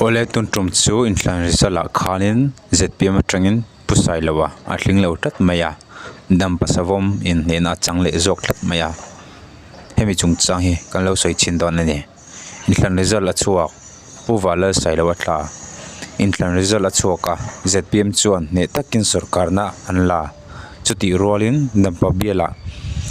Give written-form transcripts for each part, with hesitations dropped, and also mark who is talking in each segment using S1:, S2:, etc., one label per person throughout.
S1: Awle tun tum chu inthlan result ah khanin zpm atangin pu Sailoa a tling lo tlat mai a Dampa Savawm inhnehna a chang leh zawk tlat mai a hemi chungchang hi kan lo sawi chhin dawn a ni inthlan result a chhuak Pu Valal Sailoa tla inthlan result a chhuak a zpm chuan hneh takin sawrkarna an la. Chutih rualin Dampa bialah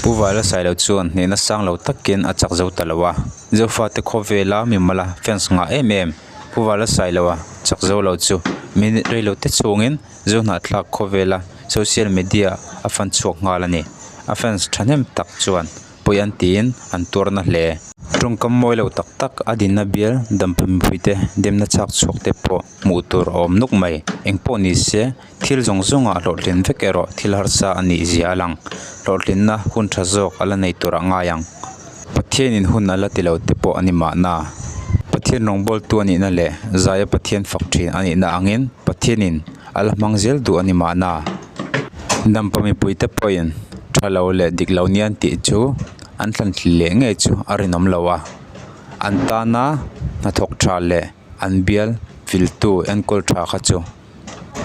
S1: Pu Vala Sailo chuan hnehna sang lo takin a chak zo ta lo a, Zofate khawvela mimala fans ngah em em Pu Vala Sailoa chak zo lo chu minute reilo te chhungin Zohnahthlak khawvela social media a fan chhuak nghal a ni. A fans thahnem tak chuan pawi an tiin an tuar na hle. Tawngkam mawi lo tak tak a dinna bial Dampa mipuite demna chak chhuak te pawh hmuh tur a awm nuk mai. Engpawh ni se Thil zawng zawngah hlawhtlin vek erawh thil harsa a nih zia a lang. Hlawhtlinna hun tha zawk a la nei tur a ngai ang. Pathianin hun a la ti lo te pawh a ni mahna. Pathian rawngbawltu a nihna leh Zaia Pathian fak thin a nihna angin Pathianin a la hmang zel duh a ni mahna. Dampa mipuite pawhin tha lo leh dik lo nia an tih chu an thlanthli leh ngei chu a rinawm lo a. An tana hnathawk tha leh an bial viltu enkawl tha kha chu.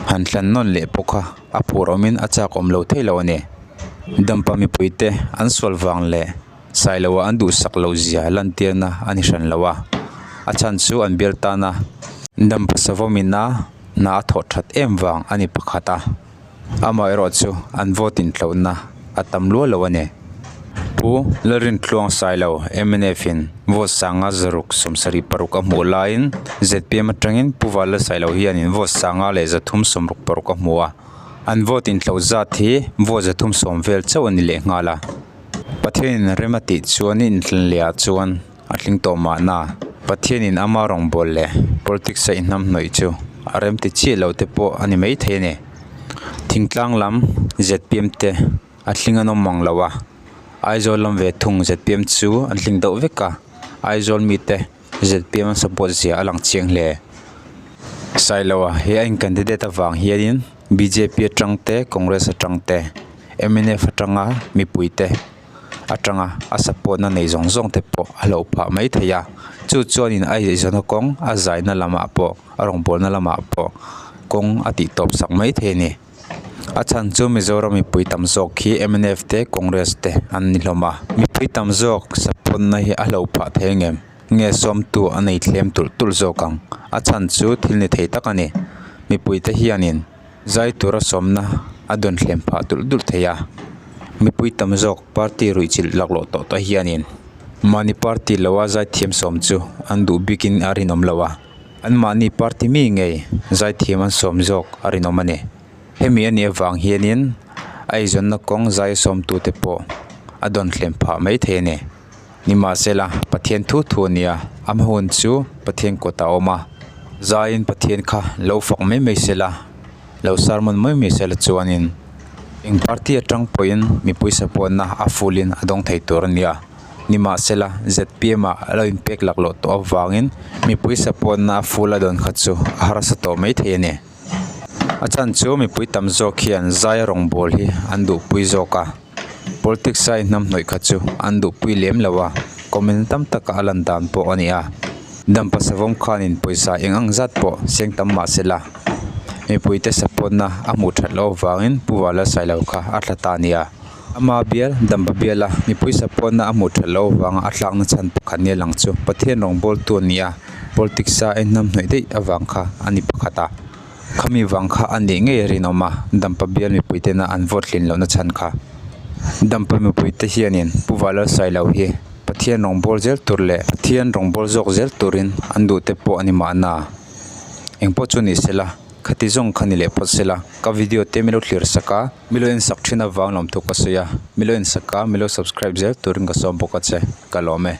S1: Han thlan nawn leh pawh kha a phur awmin a chak awm lo thei lo a ni. Dampa mipuite an sual vang leh Sailoa an duhsak loh zia lantirna a ni hran lo a, a chhan chu an bial tan a. Dampa savawmin a hna a thawh that em vang a ni pakhat a. Amaherawh chu an vote intlohna a tam luah lo a ni. Pu Lalrintluang Sailo, mnf in vote sanga zaruk 76 a hmuh laiin zpm atangin Pu Vala Sailo hianin vote sanga leh 366 a hmu a. An vote intloh zat hi vote 310 vel chauh a ni leh nghal a. Pathianin rem a tih chuan inthlan leh ah chuan a tling tawh mahna. Pathianin ama rawngbâwl leh politics a inhnamhnawih chu a rem ti chiah lo te pawh a ni maithei a ni. Thingtlang lam zpm te a tling an awm mang lo a, Aizawl lam ve thung zpm chu an tling deuh vek a, Aizawl mite zpm an support zia a lang chiang hle. Sailoa he a in candidate avang hianin bjp atang te Congress atang te mnf atanga mipui te atanga a support na nei zawng zawng te pawh a hlauh phah mai thei a, chu chuanin a eizawnna kawng a zaina lamah pawh a rawngbawlna lamah pawh kawng a tih tawp sak mai thei a ni. A chhan chu Mizoram mipui tam zawk hi mnf te Congress te an ni hlawm a, mipui tam zawk support na hi a hlauh phah thei ang em? Nge sawmtu a nei thlem tulh tulh zawk ang? A chhan chu thil ni thei tak a ni. Mipui te hianin zai tura sawmna a dawn thlem phah tulh tulh thei a, mipui tam zawk party ruihchilh laklawh tawh te hianin mahni party loa zaithiam sawm chu an duh bikin a rinawm lo a. Anmahni party mi ngei zaithiam an sawm zawk a rinawm a ni. Hemi a nih avang hianin a eizawnna kawng zai sawmtute pawh a dawn thlem phah mai thei a ni. Nimahsela Pathian thu thu a nia, a hma hun chu Pathian kawtah a awm a, zaiin Pathian kha lo fak mai mai sela, lo sermon mai mai sela chuanin eng party atang pawhin mipui support-na a full-in a dawng thei tur a nia. Nimahsela, zpm ah a lo inpek laklawh tawh avangin mipui support-na a full a dawn kha chu a harsa tawh mai thei a ni. A chhan chu mipui tam zawk hian zai rawngbawl hi an duhpui zawk a, politics a inhnamhnawih kha chu an duhpui lem lo a, comment tam taka a lan dan pawh a ni a. Dampa savawm khanin pawisa eng ang zat pawh seng tam mahsela, mipuite support-na a hmuh that loh avangin Pu Vala Sailo kha a tla ta a ni a. Ama bial, Dampa biala mipui support-na a hmuh that loh avanga a tlakna chhan pakhat nia lang chu Pathian rawngbawltu a ni a, politics a enhnam hnawih daih avang kha a ni pakhat a. Khami vang kha a nih ngei a rinawm a, Dampa bial mipui tena an vote hlin lohna chhan kha. Dampa mipuite hianin Pu Valalsailo hi Pathian rawngbâwl zel tur leh Pathian rawngbâwl zawk zel turin an duh te pawh a ni mahna. Engpawh chu ni sela, khati zawng kha ni leh phawt sela, ka video te min lo thlir sak a. Milo en sak thin avang lawmthu ka sawi a, milo en sak a, milo subscribe zel turin ka sawm bawk a che, ka lawm e.